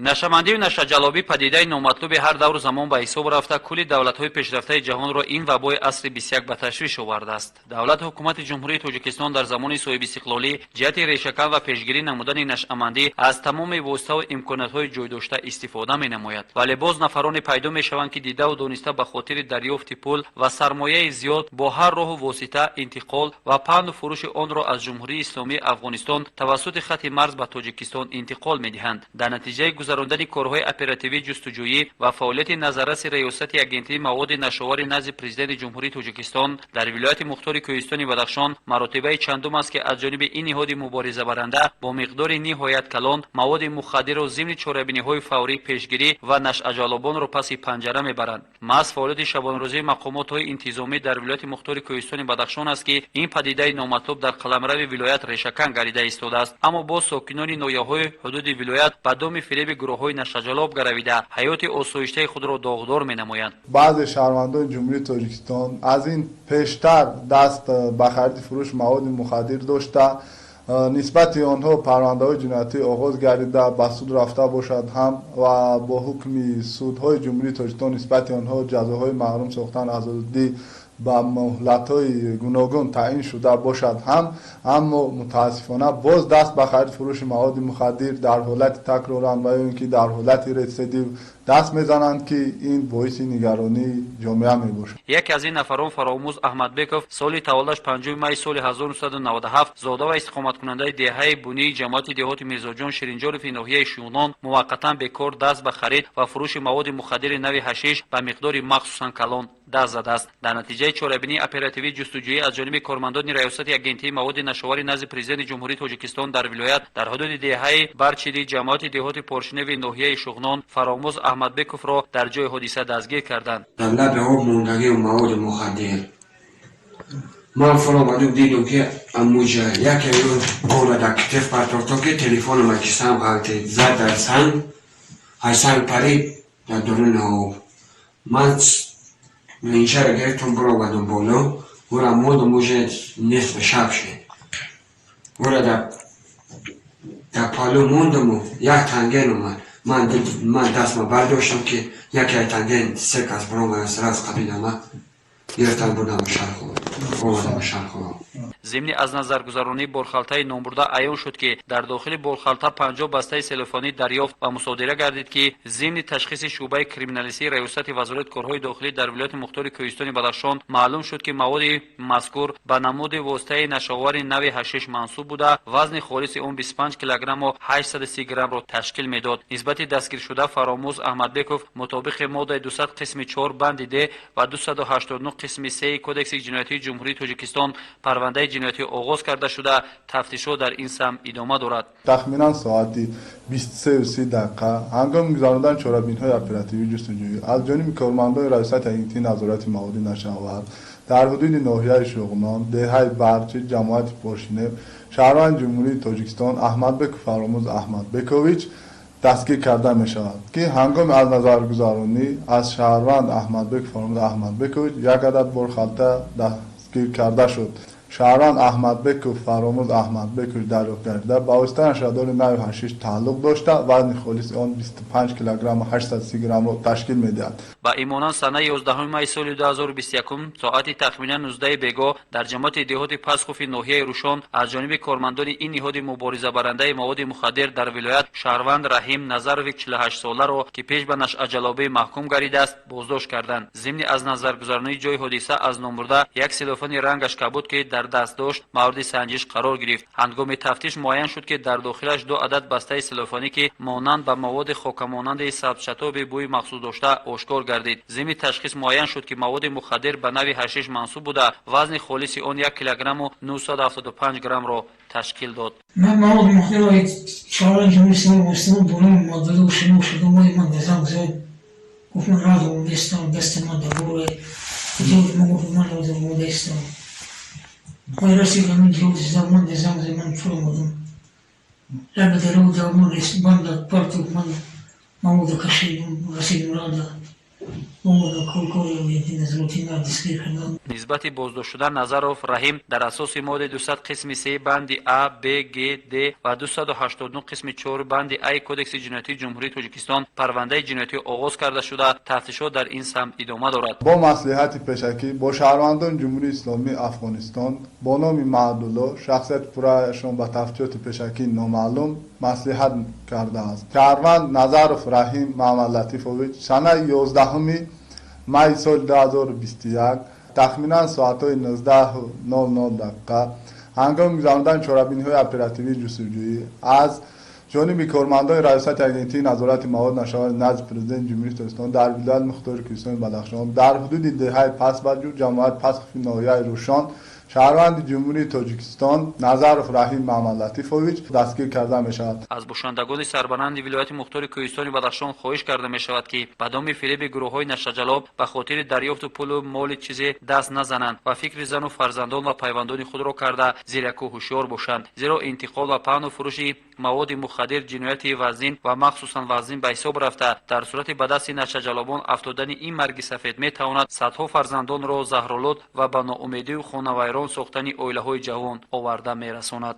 Нашъамандию нашъаҷаллобӣ падидаи номатлуби ҳар давру замон ба ҳисоб рафта, кулли давлатҳои пешрафтаи ҷаҳонро ин вабои асри 21 ба ташвиш овардааст. Давлату ҳукумати Ҷумҳурии Тоҷикистон дар замони соҳибистиқлолӣ ҷиҳати решакан ва пешгирӣ намудани нашъамандӣ аз тамоми воситаву имкониятҳои ҷойдошта истифода менамояд. Вале боз нафароне пайдо мешаванд, ки дидаву дониста ба хотири дарёфти пул ва сармояи зиёд бо ҳар роҳу восита интиқол ва паҳну фурӯши онро аз Ҷумҳурии Исломии Афғонистон тавассути хати марз ба Тоҷикистон интиқол медиҳанд. Дар натиҷаи гузарондани корҳои оперативӣ, ҷустуҷӯӣ ва фаъолияти назарраси Раёсати Агентии маводи нашъаовари назди Президенти Ҷумҳурии Тоҷикистон дар вилояти мухтори Кӯҳистони Бадахшон, маротибаи чандум аст, ки аз ҷониби ин ниҳоди муборизабаранда бо миқдори ниҳоят калон маводи мухаддирро зимни чорабиниҳои фаврӣ пешгирӣ ва нашъаҷаллобонро паси панҷара мебаранд. Маҳз фаъолияти шабонрӯзии мақомотҳои интизомӣ дар вилояти мухтори Кӯҳистони Бадахшон аст, ки ин падидаи номатлуб дар қаламрави вилоят решакан гардида истодааст. Аммо боз сокинони ноҳияҳои ҳудуди вилоят ба доми фиреби гурӯҳҳои нашъаҷаллоб гаравида, ҳаёти осоиштаи худро доғдор менамоянд. Баъзе шаҳрвандони Ҷумҳурии Тоҷикистон аз ин пештар даст ба хариди фурӯши маводи мухаддир дошта, нисбати онҳо парвандаҳои ҷиноятӣ оғоз гардида, ба суд рафта бошад ҳам ва бо ҳукми судҳои Ҷумҳурии Тоҷикистон нисбати онҳо ҷазоҳои маҳрум сохтан аз озодӣ ба муҳлатҳои гуногун таъин шуда бошад ҳам, аммо мутаассифона боз даст ба хариди фурӯши маводи мухаддир дар ҳолати такроран ва ё ин ки дар ҳолати рецидив даст мезананд, ки ин боиси нигаронии ҷомеа мебошад. Яке аз ин нафарон Фаромӯз Аҳмадбеков, соли таваллудаш 5 май соли 1997, зода ва истиқоматкунандаи деҳаи Бунии ҷамоати деҳоти Мирзоҷон Ширинҷорови ноҳияи Шуғнон, муваққатан бекор даст ба харид ва фурӯши маводи мухаддири нави ҳашиш ба миқдори махсусан калон даст задааст. Дар натиҷаи чорабинии оперативӣ ҷустуҷӯӣ аз ҷониби кормандони Раёсати Агентии маводи нашъаовари назди Президенти Ҷумҳурии Тоҷикистон дар вилоят, дар ҳудуди деҳаи Барчиди ҷамоати деҳоти Поршневи ноҳияи Шуғнон Фаромӯз Аҳмадбековро дар ҷои ҳодиса дастгир карданд. Дар лаби об мондагию маводи мухаддир ман фуромадум, дидум, ки амуҷа яке гона дар китф партофто, ки телефонама кисам ғалтид, зад дар санг, ай санг парид дар дуруни об. Ман линчаро гирифтум, буромадум боло, ӯра мондум, уже нисфи шаб шид. Ӯра дар палӯ мондуму як танген омад. Ман дастма бардоштам, ки яке ай танген се кас буромада, сразу қабидама гирифтам, бурдам ба шархо, омадам ба шархо. Зимни аз назаргузаронии борхалтаи номбурда аён шуд, ки дар дохили борхалта 50 бастаи селофонӣ дарёфт ва мусодира гардид, ки зимни ташхиси шӯъбаи криминалистии Раёсати Вазорати корҳои дохилӣ дар вилояти мухтори Кӯҳистони Бадахшон маълум шуд, ки маводи мазкур ба намуди воситаи нашъаовари нави ҳашиш мансуб буда, вазни холиси он 25 килограмму 830 граммро ташкил медод. Нисбати дастгиршуда Фаромӯз Аҳмадбеков мутобиқи моддаи 200 қисми 4 банди д ва 289 қисми 3 Кодекси ҷиноятии Ҷумҳурии Тоҷикистон парвандаи ҷиноятӣ оғоз карда шуда, тафтишот дар ин самт идома дорад. Тахминан соати 23:30 ҳангоми гузарондани чорабиниҳои оперативӣ ҷустуҷӯӣ аз ҷониби кормандони Раёсати Агентии назорати маводи нашъаовар дар ҳудуди ноҳияи Шуғнон, деҳаи Барчи, ҷамоати Поршинев, шаҳрванди Ҷумҳурии Тоҷикистон Аҳмадбеков Фаромӯз Аҳмадбекович дастгир карда мешавад, ки ҳангоми аз назаргузаронӣ аз шаҳрванд Аҳмадбеков Фаромӯз Аҳмадбекович як адад борхалта дастгир карда шуд. Шаҳрванд Аҳмадбеков Фаромӯз Аҳмадбекович дарёфт гардида ба воситаи нашъадори нави ҳашиш тааллуқ дошта, вазни холиси он 25 килограмму 830 граммро ташкил медиҳад. Ба ин монанд, санаи 11 май соли 2021 соати тахминан 19 бегоҳ дар ҷамоати деҳоти Пасхуфи ноҳияи Рӯшон аз ҷониби кормандони ин ниҳоди муборизабарандаи маводи мухаддир дар вилоят шаҳрванд Раҳим Назарови 48-соларо, ки пеш ба нашъаҷаллобӣ маҳкум гардидааст, боздошт карданд. Зимни аз назаргузаронии ҷои ҳодиса аз номбурда як селофони рангаш кабуд, ки дар даст дошт, мавриди санҷиш қарор гирифт. Ҳангоми тафтиш муайян шуд, ки дар дохилаш ду адад бастаи селофонӣ, ки монанд ба маводи хокамонанди сабзчатоби бӯи махсус дошта, ошкор гардид. Зимни ташхис муайян шуд, ки маводи мухаддир ба нави ҳашиш мансуб буда, вазни холиси он 1 килограмму 975 граммро ташкил дод. Ман маводи мухаддирро шаҳрванди Ҷумҳурии Исломии Афғонистон бо номи Мадалу шинос шудам. Ман занг зад, гуфт: «Ман радо омодаистам, дасти ман дар боре куҷо?» Ман гуфтам: «Ман ҳозир омодаистам». Вай расид ҳамин ҷо, ман занг зад, ман фуромадам лаби дарё да, ман банда партов, ман мавода кашидам, расидам рада. Омада кор агентии назоратӣ на дастгир карданд. Нисбати боздоштшуда Назаров Раҳим дар асоси моддаи 200 қисми 3 банди А, Б, Г, Д ва 289 қисми 4 банди А Кодекси ҷиноятии Ҷумҳурии Тоҷикистон парвандаи ҷиноятӣ оғоз карда шуда, тафтишот дар ин самт идома дорад. Бо маслиҳати пешакӣ бо шаҳрвандони Ҷумҳурии Исломии Афғонистон бо номи Маъдулло, шахсияти пурраашон ба тафтишоти пешакӣ номаълум, маслиҳат кардааст. Шаҳрванд Назаров Раҳим Маҳмадлатифович санаи 11 майи соли 2021 тахминан соатҳои 19:00 дақиқа ҳангоми гузарондани чорабиниҳои оперативии ҷустуҷӯӣ аз ҷониби кормандони Раёсати Агентии назорати маводи нашъаовар назди Президенти Ҷумҳурии Тоҷикистон дар вилояти мухтори Кӯҳистони Бадахшон дар ҳудуди деҳаи Пасбаҷӯ, ҷамоати Пасхуфи ноҳияи Рӯшон шаҳрванди Ҷумҳурии Тоҷикистон Назаров Раҳим Маҳмадлатифович дастгир карда мешавад. Аз бошандагони сарбаланди вилояти мухтори Кӯҳистони Бадахшон хоҳиш карда мешавад, ки ба доми фиреби гурӯҳҳои нашъаҷалоб ба хотири дарёфту пулу моли чизе даст назананд ва фикри зану фарзандон ва пайвандони худро карда зираку ҳушёр бошанд, зеро интиқол ва паҳну фурӯши маводи мухаддир ҷинояти вазнин ва махсусан вазнин ба ҳисоб рафта, дар сурати ба дасти нашъаҷалобон афтодани ин марги сафед метавонад садҳо фарзандонро заҳролуд ва ба ноумедию хонавайрон сохтани оилаҳои ҷавон оварда мерасонад.